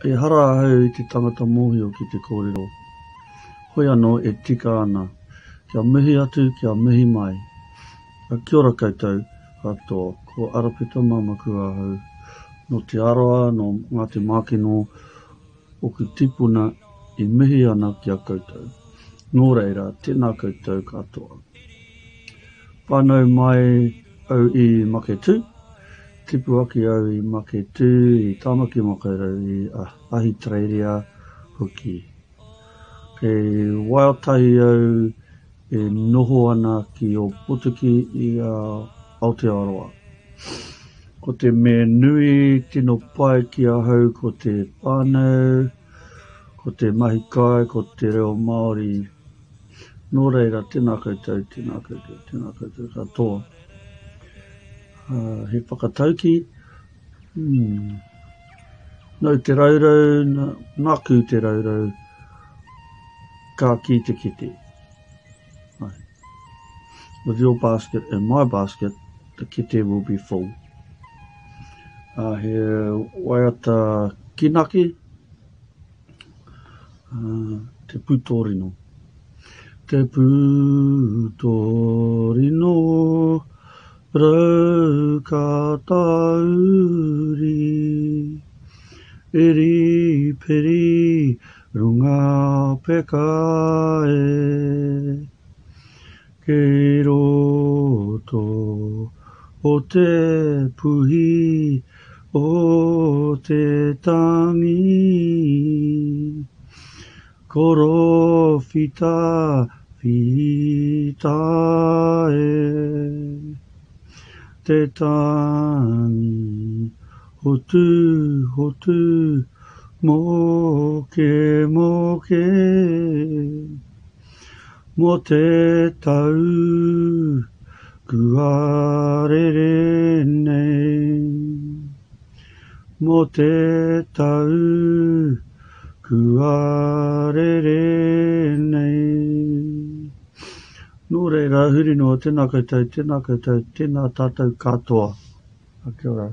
Ehara ahau i te tangata mōhio ki te kōrero. Hoi anō e tika ana. Kia mihi atu, kia mihi mai. Kia ora koutou katoa, ko Arapeta Mamaku ahau. Nō Te Arawa, nō Ngāti Mākino oku tipuna i mihi ana ki a koutou. Nō reira, tēnā koutou katoa. Whānau mai au i Maketū, tipu ake au i Maketū, i Tāmaki Makaurau, i Ahitereiria hoki. Kei Waiotahi au e noho ana ki Ōpōtiki i Aotearoa. Ko te mea nui tino pai ki ahau ko te whānau, ko te mahi kai, ko te reo Māori. Nō reira, tēnā koutou, tēnā koutou, tēnā koutou katoa. He whakataukī, hmm, nau te raurau, nāku te raurau, ka kī te kete. Ai. With your basket and my basket, the kete will be full. Uh, he waiata kinaki, uh, te pūtōrino. Te pūtōrino, rau ka tauri, e riperi runga peka e. Kei roto o te puhi o te tangi, Korowhita whita e Te tangi hotu hotu moke moke Mo te tau kua rere nei Mo te tau Kua rere nei. Nō reira, huri noa, tēnā koutou, tēnā koutou, tēnā tātou katoa. Kia ora.